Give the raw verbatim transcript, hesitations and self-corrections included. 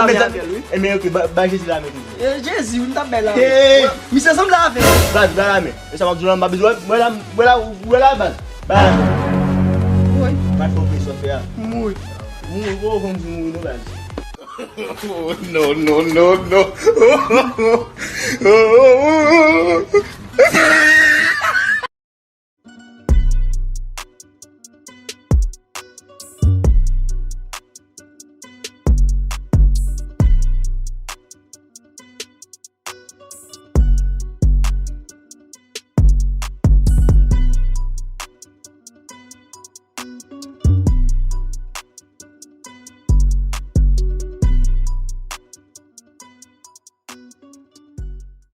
lame avè l, wi. Ebyen, ok, ba, ba Jezi lame toujou. E, Jezi, wi, m t ap bay lame. Misye sanble avè l. Baz, ba lame. E sa m ap di w la, m pa bezwen wè la, wè la, wè la, baz. Ba lame. Woy. Pa t fè w peye sa w fè a. M mouri. M mouri, ou konn si m mouri non, baz. Oh, no, no, no, no.